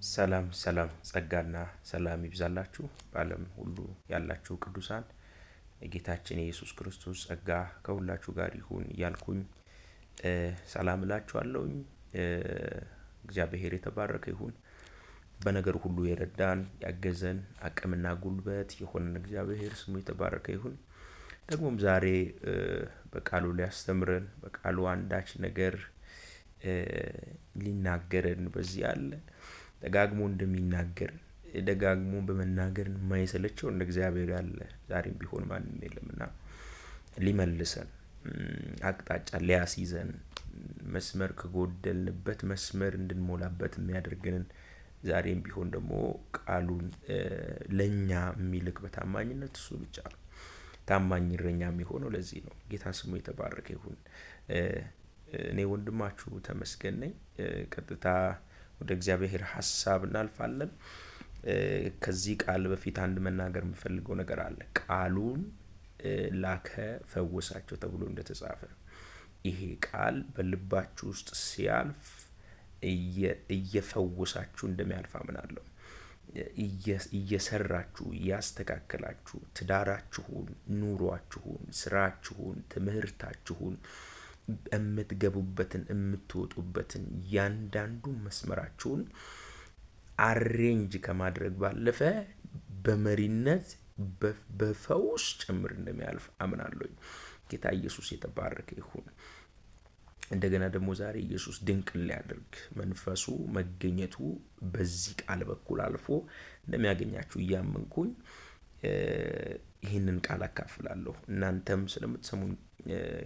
ሰላም ሰላም፣ ጸጋና ሰላም ይብዛላችሁ በዓለም ሁሉ ያላችሁ ቅዱሳን፣ የጌታችን የኢየሱስ ክርስቶስ ጸጋ ከሁላችሁ ጋር ይሁን እያልኩኝ ሰላም እላችኋለሁኝ። እግዚአብሔር የተባረከ ይሁን። በነገር ሁሉ የረዳን፣ ያገዘን፣ አቅምና ጉልበት የሆነን እግዚአብሔር ስሙ የተባረከ ይሁን። ደግሞም ዛሬ በቃሉ ሊያስተምረን፣ በቃሉ አንዳች ነገር ሊናገረን በዚህ አለ። ደጋግሞ እንደሚናገር፣ ደጋግሞ በመናገር የማይሰለቸው እንደ እግዚአብሔር ያለ ዛሬም ቢሆን ማንም የለም። እና ሊመልሰን፣ አቅጣጫ ሊያስይዘን፣ መስመር ከጎደልንበት መስመር እንድንሞላበት የሚያደርግንን፣ ዛሬም ቢሆን ደግሞ ቃሉን ለእኛ የሚልክ በታማኝነት እሱ ብቻ ነው። ታማኝ እረኛ የሚሆነው ለዚህ ነው። ጌታ ስሙ የተባረከ ይሁን። እኔ ወንድማችሁ ተመስገን ነኝ። ቀጥታ ወደ እግዚአብሔር ሀሳብ እናልፋለን። ከዚህ ቃል በፊት አንድ መናገር የምፈልገው ነገር አለ። ቃሉን ላከ ፈወሳቸው ተብሎ እንደተጻፈ፣ ይሄ ቃል በልባችሁ ውስጥ ሲያልፍ እየፈወሳችሁ እንደሚያልፍ አምናለሁ። እየሰራችሁ፣ እያስተካከላችሁ፣ ትዳራችሁን፣ ኑሯችሁን፣ ስራችሁን፣ ትምህርታችሁን፣ የምትገቡበትን የምትወጡበትን ያንዳንዱ መስመራችሁን arrange ከማድረግ ባለፈ በመሪነት በፈውስ ጭምር እንደሚያልፍ አምናለሁኝ። ጌታ ኢየሱስ የተባረከ ይሁን። እንደገና ደግሞ ዛሬ ኢየሱስ ድንቅ ሊያደርግ መንፈሱ መገኘቱ በዚህ ቃል በኩል አልፎ እንደሚያገኛችሁ እያመንኩኝ ይህንን ቃል አካፍላለሁ። እናንተም ስለምትሰሙኝ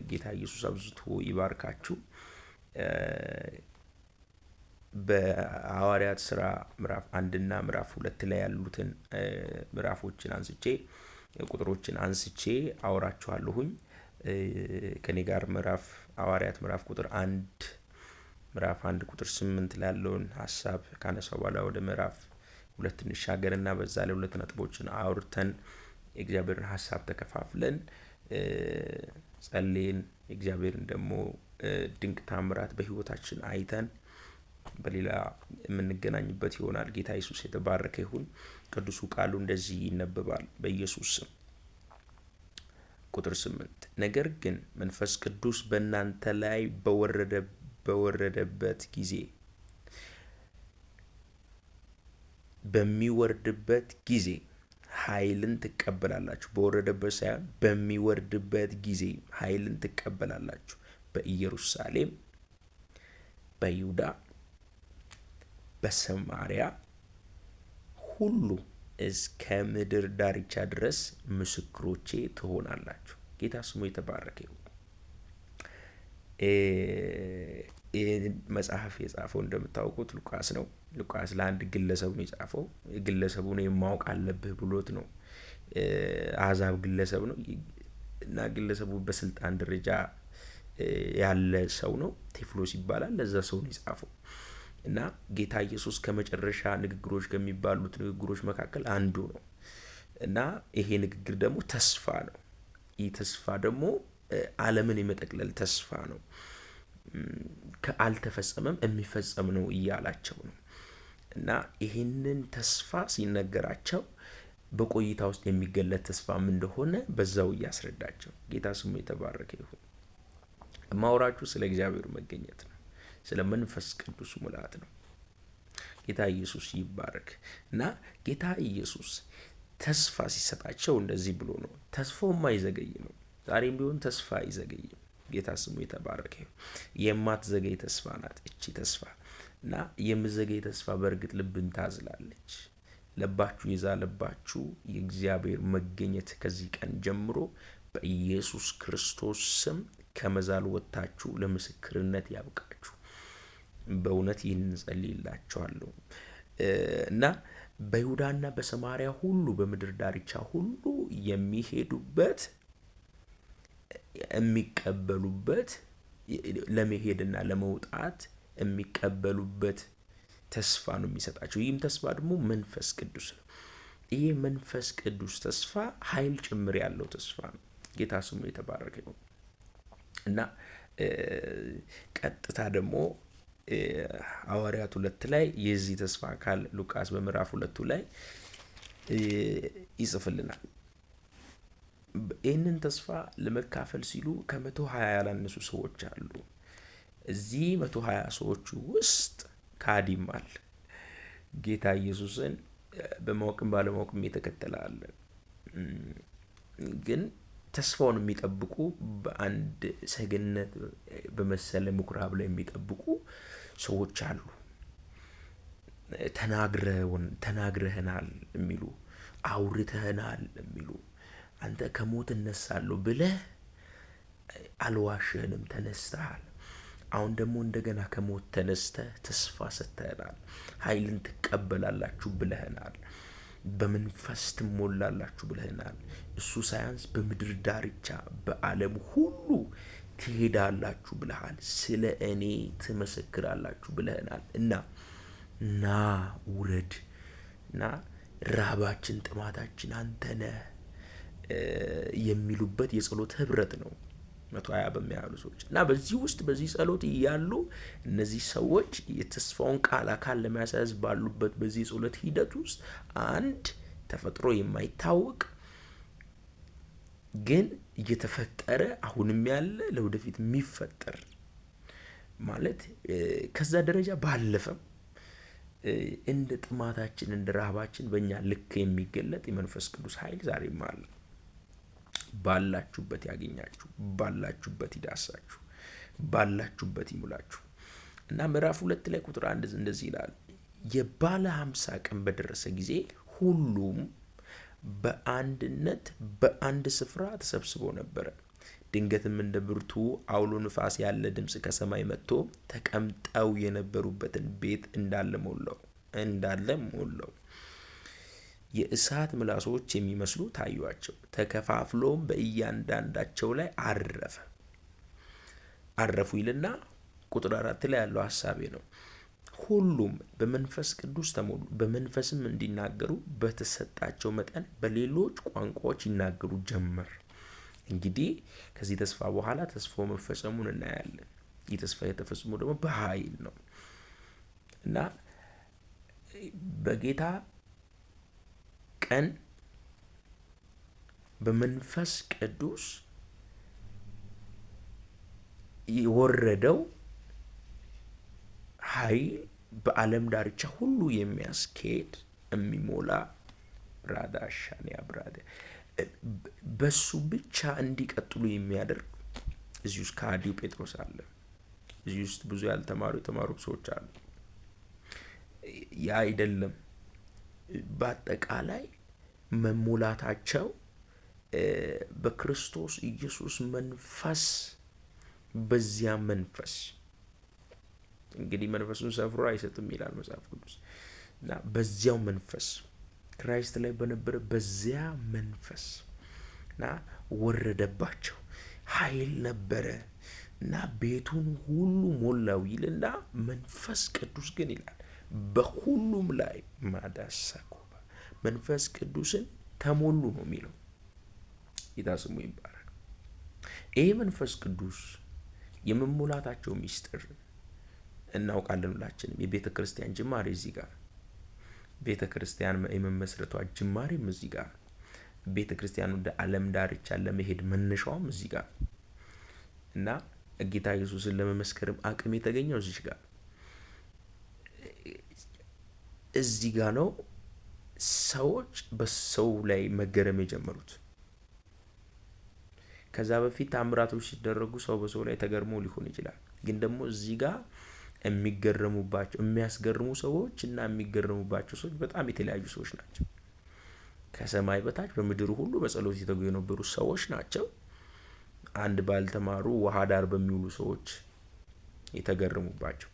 ጌታ ኢየሱስ አብዝቶ ይባርካችሁ። በሐዋርያት ስራ ምዕራፍ 1ና ምዕራፍ 2 ላይ ያሉትን ምዕራፎችን አንስቼ፣ ቁጥሮችን አንስቼ አወራችኋለሁኝ። ከኔ ጋር ምዕራፍ ሐዋርያት ምዕራፍ ቁጥር 1፣ ምዕራፍ 1 ቁጥር 8 ላይ ያለውን ሀሳብ ካነሳው በኋላ ወደ ምዕራፍ 2 እንሻገርና በዛ ላይ ሁለት ነጥቦችን አውርተን፣ የእግዚአብሔርን ሀሳብ ተከፋፍለን፣ ጸልየን፣ የእግዚአብሔርን ደግሞ ድንቅ ታምራት በህይወታችን አይተን በሌላ የምንገናኝበት ይሆናል። ጌታ ኢየሱስ የተባረከ ይሁን። ቅዱሱ ቃሉ እንደዚህ ይነበባል በኢየሱስ ስም። ቁጥር 8፣ ነገር ግን መንፈስ ቅዱስ በእናንተ ላይ በወረደበት ጊዜ፣ በሚወርድበት ጊዜ ኃይልን ትቀበላላችሁ። በወረደበት ሳይሆን በሚወርድበት ጊዜ ኃይልን ትቀበላላችሁ። በኢየሩሳሌም፣ በይሁዳ፣ በሰማሪያ ሁሉ እስከ ምድር ዳርቻ ድረስ ምስክሮቼ ትሆናላችሁ። ጌታ ስሙ የተባረከ ይሁን። ይህን መጽሐፍ የጻፈው እንደምታውቁት ሉቃስ ነው። ሉቃስ ለአንድ ግለሰብ ነው የጻፈው። ግለሰቡን ማወቅ አለብህ ብሎት ነው። አሕዛብ ግለሰብ ነው እና ግለሰቡ በስልጣን ደረጃ ያለ ሰው ነው። ቴዎፍሎስ ይባላል። ለዛ ሰው ነው የጻፈው እና ጌታ ኢየሱስ ከመጨረሻ ንግግሮች ከሚባሉት ንግግሮች መካከል አንዱ ነው እና ይሄ ንግግር ደግሞ ተስፋ ነው። ይህ ተስፋ ደግሞ ዓለምን የመጠቅለል ተስፋ ነው። ከአልተፈጸመም የሚፈጸም ነው እያላቸው ነው እና ይህንን ተስፋ ሲነገራቸው በቆይታ ውስጥ የሚገለጥ ተስፋም እንደሆነ በዛው እያስረዳቸው፣ ጌታ ስሙ የተባረከ ይሁን። ማውራችሁ ስለ እግዚአብሔር መገኘት ነው። ስለ መንፈስ ቅዱስ ሙላት ነው። ጌታ ኢየሱስ ይባረክ። እና ጌታ ኢየሱስ ተስፋ ሲሰጣቸው እንደዚህ ብሎ ነው። ተስፋው የማይዘገይ ነው። ዛሬም ቢሆን ተስፋ አይዘገይም። ጌታ ስሙ የተባረከ ይሁን። የማትዘገይ ተስፋ ናት እቺ ተስፋ። እና የምዘገይ ተስፋ በእርግጥ ልብን ታዝላለች። ልባችሁ የዛለባችሁ የእግዚአብሔር መገኘት ከዚህ ቀን ጀምሮ በኢየሱስ ክርስቶስ ስም ከመዛል ወጥታችሁ ለምስክርነት ያብቃችሁ። በእውነት ይህንን ጸልይላችኋለሁ። እና በይሁዳና በሰማሪያ ሁሉ በምድር ዳርቻ ሁሉ የሚሄዱበት፣ የሚቀበሉበት፣ ለመሄድና ለመውጣት የሚቀበሉበት ተስፋ ነው የሚሰጣቸው። ይህም ተስፋ ደግሞ መንፈስ ቅዱስ ነው። ይህ መንፈስ ቅዱስ ተስፋ ኃይል ጭምር ያለው ተስፋ ነው። ጌታ ስሙ የተባረከ ነው። እና ቀጥታ ደግሞ ሐዋርያት 2 ላይ የዚህ ተስፋ አካል ሉቃስ በምዕራፍ 2 ላይ ይጽፍልናል። ይህንን ተስፋ ለመካፈል ሲሉ ከ120 ያላነሱ ሰዎች አሉ። እዚህ 120 ሰዎች ውስጥ ካዲም አለ። ጌታ ኢየሱስን በማወቅም ባለማወቅም የተከተለ አለ። ግን ተስፋውን የሚጠብቁ በአንድ ሰገነት በመሰለ ምኩራብ ላይ የሚጠብቁ ሰዎች አሉ። ተናግረህናል የሚሉ፣ አውርተህናል የሚሉ፣ አንተ ከሞት እነሳለሁ ብለህ አልዋሸህንም፣ ተነስተሃል። አሁን ደግሞ እንደገና ከሞት ተነስተህ ተስፋ ሰጥተህናል። ኃይልን ትቀበላላችሁ ብለህናል። በመንፈስ ትሞላላችሁ ብለህናል። እሱ ሳያንስ በምድር ዳርቻ በዓለም ሁሉ ትሄዳላችሁ ብለሃል። ስለ እኔ ትመሰክራላችሁ ብለህናል። እና ና ውረድ እና ራባችን ጥማታችን አንተ ነህ የሚሉበት የጸሎት ህብረት ነው። 120 በሚያህሉ ሰዎች እና በዚህ ውስጥ በዚህ ጸሎት እያሉ እነዚህ ሰዎች የተስፋውን ቃል አካል ለማስያዝ ባሉበት በዚህ ጸሎት ሂደት ውስጥ አንድ ተፈጥሮ የማይታወቅ ግን እየተፈጠረ አሁንም ያለ ለወደፊት የሚፈጠር ማለት ከዛ ደረጃ ባለፈም እንደ ጥማታችን እንደ ረሃባችን በእኛ ልክ የሚገለጥ የመንፈስ ቅዱስ ኃይል ዛሬም አለ። ባላችሁበት ያገኛችሁ፣ ባላችሁበት ይዳሳችሁ፣ ባላችሁበት ይሙላችሁ። እና ምዕራፍ 2 ላይ ቁጥር 1 እንደዚህ ይላል፣ የባለ 50 ቀን በደረሰ ጊዜ ሁሉም በአንድነት በአንድ ስፍራ ተሰብስበው ነበረ። ድንገትም እንደ ብርቱ አውሎ ንፋስ ያለ ድምጽ ከሰማይ መጥቶ ተቀምጠው የነበሩበትን ቤት እንዳለ ሞላው። የእሳት ምላሶች የሚመስሉ ታዩአቸው፣ ተከፋፍሎም በእያንዳንዳቸው ላይ አረፉ ይልና ቁጥር 4 ላይ ያለው ሐሳቤ ነው። ሁሉም በመንፈስ ቅዱስ ተሞሉ፣ በመንፈስም እንዲናገሩ በተሰጣቸው መጠን በሌሎች ቋንቋዎች ይናገሩ ጀመር። እንግዲህ ከዚህ ተስፋ በኋላ ተስፋው መፈጸሙን እናያለን። ይህ ተስፋ የተፈጸመው ደግሞ በኃይል ነው እና በጌታ ቀን በመንፈስ ቅዱስ የወረደው ኃይል በዓለም ዳርቻ ሁሉ የሚያስኬድ የሚሞላ ብራዳ ሻኒያ ብራዳ በሱ ብቻ እንዲቀጥሉ የሚያደርግ እዚህ ውስጥ ከሃዲው ጴጥሮስ አለ። እዚህ ውስጥ ብዙ ያልተማሩ የተማሩ ሰዎች አሉ። ያ አይደለም። በአጠቃላይ መሞላታቸው በክርስቶስ ኢየሱስ መንፈስ፣ በዚያ መንፈስ እንግዲህ መንፈሱን ሰፍሮ አይሰጥም ይላል መጽሐፍ ቅዱስ። እና በዚያው መንፈስ Christ ላይ በነበረ በዚያ መንፈስ እና ወረደባቸው፣ ኃይል ነበረ እና ቤቱን ሁሉ ሞላው ይልና መንፈስ ቅዱስ ግን ይላል በሁሉም ላይ ማዳሳኮባ መንፈስ ቅዱስን ተሞሉ ነው የሚለው። ጌታ ስሙ ይባረክ። ይሄ መንፈስ ቅዱስ የመሞላታቸው ሚስጥር እናውቃለን ሁላችንም። የቤተ ክርስቲያን ጅማሬ እዚህ ጋር፣ ቤተ ክርስቲያን የመመስረቷ ጅማሬም እዚህ ጋር፣ ቤተ ክርስቲያን ወደ ዓለም ዳርቻ ለመሄድ መነሻዋም እዚህ ጋር እና ጌታ ኢየሱስን ለመመስከርም አቅም የተገኘው እዚህ ጋር እዚህ ጋር ነው። ሰዎች በሰው ላይ መገረም የጀመሩት። ከዛ በፊት ታምራቶች ሲደረጉ ሰው በሰው ላይ ተገርሞ ሊሆን ይችላል። ግን ደግሞ እዚህ ጋር የሚገረሙባቸው የሚያስገርሙ ሰዎች እና የሚገረሙባቸው ሰዎች በጣም የተለያዩ ሰዎች ናቸው። ከሰማይ በታች በምድር ሁሉ በጸሎት የተጉ የነበሩ ሰዎች ናቸው። አንድ ባልተማሩ ውሃ ዳር በሚውሉ ሰዎች የተገረሙባቸው።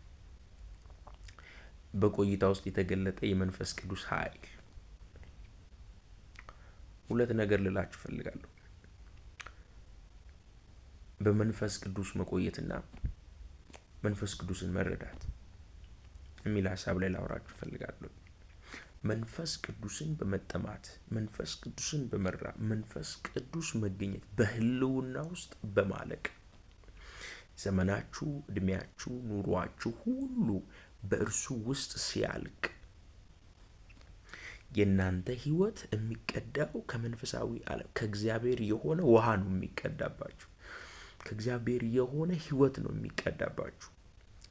በቆይታ ውስጥ የተገለጠ የመንፈስ ቅዱስ ኃይል። ሁለት ነገር ልላችሁ እፈልጋለሁ። በመንፈስ ቅዱስ መቆየትና መንፈስ ቅዱስን መረዳት የሚል ሀሳብ ላይ ላወራችሁ እፈልጋለሁ። መንፈስ ቅዱስን በመጠማት፣ መንፈስ ቅዱስን በመራብ፣ መንፈስ ቅዱስ መገኘት በህልውና ውስጥ በማለቅ ዘመናችሁ፣ እድሜያችሁ፣ ኑሯችሁ ሁሉ በእርሱ ውስጥ ሲያልቅ የእናንተ ህይወት የሚቀዳው ከመንፈሳዊ ዓለም ከእግዚአብሔር የሆነ ውሃ ነው የሚቀዳባችሁ። ከእግዚአብሔር የሆነ ህይወት ነው የሚቀዳባችሁ።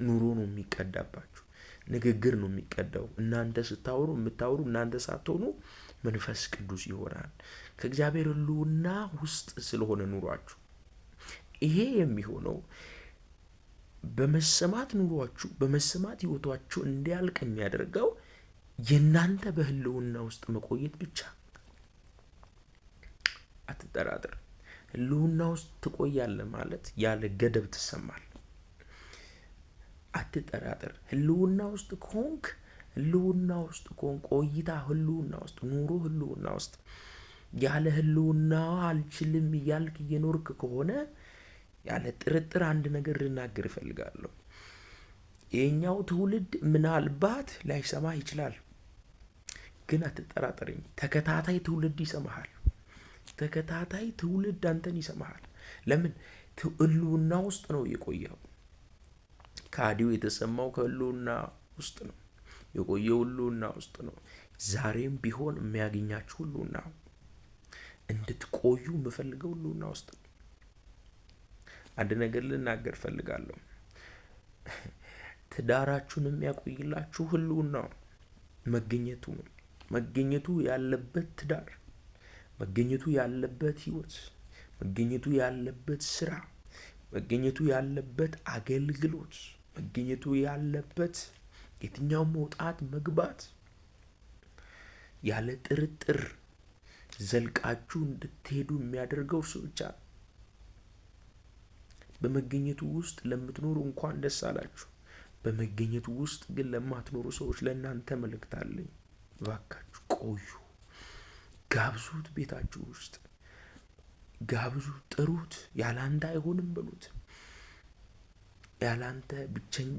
ኑሮ ነው የሚቀዳባችሁ። ንግግር ነው የሚቀዳው። እናንተ ስታወሩ የምታወሩ እናንተ ሳትሆኑ መንፈስ ቅዱስ ይሆናል። ከእግዚአብሔር ህልውና ውስጥ ስለሆነ ኑሯችሁ ይሄ የሚሆነው በመሰማት ኑሯችሁ በመሰማት ህይወታችሁ እንዲያልቅ የሚያደርገው የእናንተ በህልውና ውስጥ መቆየት ብቻ። አትጠራጥር። ህልውና ውስጥ ትቆያለህ ማለት ያለ ገደብ ትሰማል። አትጠራጥር። ህልውና ውስጥ ከሆንክ ህልውና ውስጥ ከሆንክ ቆይታ ህልውና ውስጥ ኑሮ ህልውና ውስጥ ያለ ህልውና አልችልም እያልክ እየኖርክ ከሆነ ያለ ጥርጥር አንድ ነገር ልናገር እፈልጋለሁ። የኛው ትውልድ ምናልባት ላይሰማህ ይችላል፣ ግን አትጠራጠረኝ፣ ተከታታይ ትውልድ ይሰማሃል። ተከታታይ ትውልድ አንተን ይሰማሃል። ለምን? ህልውና ውስጥ ነው የቆየው። ከሃዲው የተሰማው ከህልውና ውስጥ ነው የቆየው፣ ህልውና ውስጥ ነው። ዛሬም ቢሆን የሚያገኛችሁ ህልውና፣ እንድትቆዩ የምፈልገው ህልውና ውስጥ ነው። አንድ ነገር ልናገር እፈልጋለሁ። ትዳራችሁን የሚያቆይላችሁ ህልውናው መገኘቱ ነው። መገኘቱ ያለበት ትዳር፣ መገኘቱ ያለበት ህይወት፣ መገኘቱ ያለበት ስራ፣ መገኘቱ ያለበት አገልግሎት፣ መገኘቱ ያለበት የትኛውም መውጣት መግባት ያለ ጥርጥር ዘልቃችሁ እንድትሄዱ የሚያደርገው እርሱ ብቻ ነው። በመገኘቱ ውስጥ ለምትኖሩ እንኳን ደስ አላችሁ። በመገኘቱ ውስጥ ግን ለማትኖሩ ሰዎች ለእናንተ መልእክት አለኝ። እባካችሁ ቆዩ። ጋብዙት፣ ቤታችሁ ውስጥ ጋብዙት፣ ጥሩት። ያላንተ አይሆንም በሉት። ያላንተ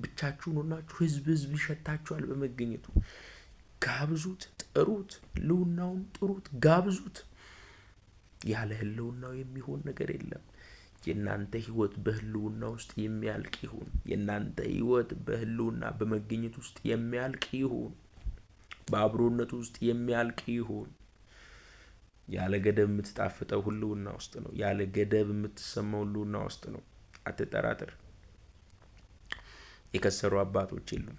ብቻችሁን ሆናችሁ ህዝብ ህዝብ ይሸታችኋል። በመገኘቱ ጋብዙት፣ ጥሩት፣ ህልውናውን ጥሩት፣ ጋብዙት። ያለ ህልውናው የሚሆን ነገር የለም። የእናንተ ህይወት በህልውና ውስጥ የሚያልቅ ይሁን። የእናንተ ህይወት በህልውና በመገኘት ውስጥ የሚያልቅ ይሁን። በአብሮነት ውስጥ የሚያልቅ ይሁን። ያለ ገደብ የምትጣፍጠው ህልውና ውስጥ ነው። ያለ ገደብ የምትሰማው ህልውና ውስጥ ነው። አትጠራጥር። የከሰሩ አባቶች የሉም።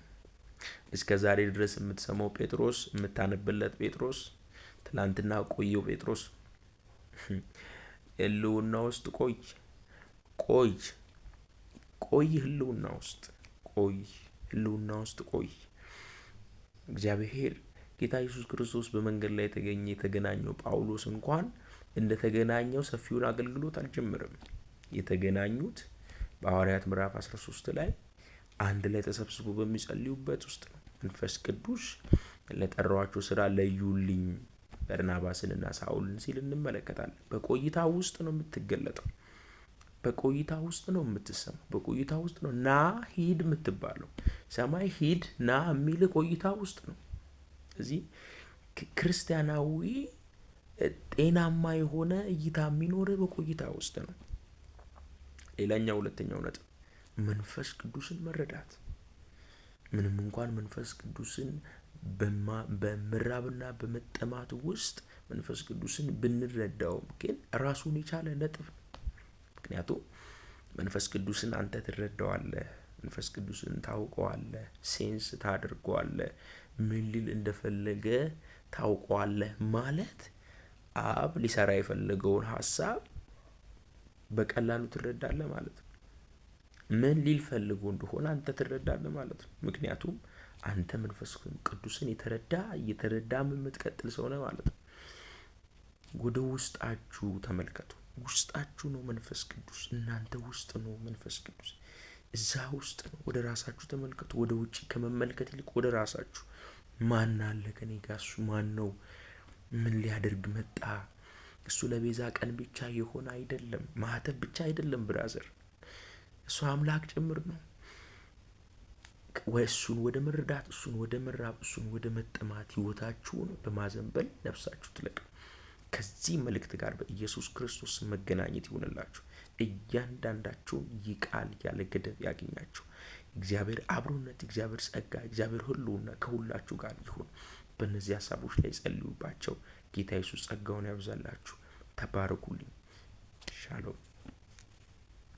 እስከ ዛሬ ድረስ የምትሰማው ጴጥሮስ፣ የምታነብለት ጴጥሮስ፣ ትላንትና ቆየው ጴጥሮስ ህልውና ውስጥ ቆይ ቆይ ቆይ፣ ህልውና ውስጥ ቆይ፣ ህልውና ውስጥ ቆይ። እግዚአብሔር ጌታ ኢየሱስ ክርስቶስ በመንገድ ላይ የተገኘ የተገናኘው ጳውሎስ እንኳን እንደተገናኘው ሰፊውን አገልግሎት አልጀመረም። የተገናኙት በሐዋርያት ምዕራፍ 13 ላይ አንድ ላይ ተሰብስቦ በሚጸልዩበት ውስጥ ነው። መንፈስ ቅዱስ ለጠራኋቸው ስራ ለዩልኝ በርናባስንና ሳውልን ሲል እንመለከታለን። በቆይታ ውስጥ ነው የምትገለጠው። በቆይታ ውስጥ ነው የምትሰማው። በቆይታ ውስጥ ነው ና ሂድ የምትባለው። ሰማይ ሂድ ና የሚል ቆይታ ውስጥ ነው። እዚህ ክርስቲያናዊ ጤናማ የሆነ እይታ የሚኖር በቆይታ ውስጥ ነው። ሌላኛው ሁለተኛው ነጥብ መንፈስ ቅዱስን መረዳት። ምንም እንኳን መንፈስ ቅዱስን በምራብና በመጠማት ውስጥ መንፈስ ቅዱስን ብንረዳውም ግን ራሱን የቻለ ነጥብ ነው። ምክንያቱም መንፈስ ቅዱስን አንተ ትረዳዋለህ፣ መንፈስ ቅዱስን ታውቀዋለህ፣ sense ታደርገዋለህ፣ ምን ሊል እንደፈለገ ታውቀዋለህ ማለት አብ ሊሰራ የፈለገውን ሀሳብ በቀላሉ ትረዳለህ ማለት ነው። ምን ሊል ፈልጎ እንደሆነ አንተ ትረዳለህ ማለት ነው። ምክንያቱም አንተ መንፈስ ቅዱስን የተረዳ እየተረዳም የምትቀጥል ሰው ነህ ማለት ነው። ወደ ውስጣችሁ ተመልከቱ። ውስጣችሁ ነው መንፈስ ቅዱስ፣ እናንተ ውስጥ ነው መንፈስ ቅዱስ፣ እዛ ውስጥ ነው። ወደ ራሳችሁ ተመልከቱ። ወደ ውጭ ከመመልከት ይልቅ ወደ ራሳችሁ። ማን አለ ከኔ ጋር? እሱ ማን ነው? ምን ሊያደርግ መጣ? እሱ ለቤዛ ቀን ብቻ የሆነ አይደለም፣ ማህተብ ብቻ አይደለም brother፣ እሱ አምላክ ጭምር ነው። እሱን ወደ መረዳት፣ እሱን ወደ መራብ፣ እሱን ወደ መጠማት ህይወታችሁን በማዘንበል ነፍሳችሁ ትለቅ። ከዚህ መልእክት ጋር በኢየሱስ ክርስቶስ መገናኘት ይሆንላችሁ። እያንዳንዳችሁን ይህ ቃል ያለ ገደብ ያገኛችሁ። እግዚአብሔር አብሮነት፣ እግዚአብሔር ጸጋ፣ እግዚአብሔር ሕልውና ከሁላችሁ ጋር ይሁን። በእነዚህ ሀሳቦች ላይ ጸልዩባቸው። ጌታ ኢየሱስ ጸጋውን ያብዛላችሁ። ተባረኩልኝ። ሻሎም።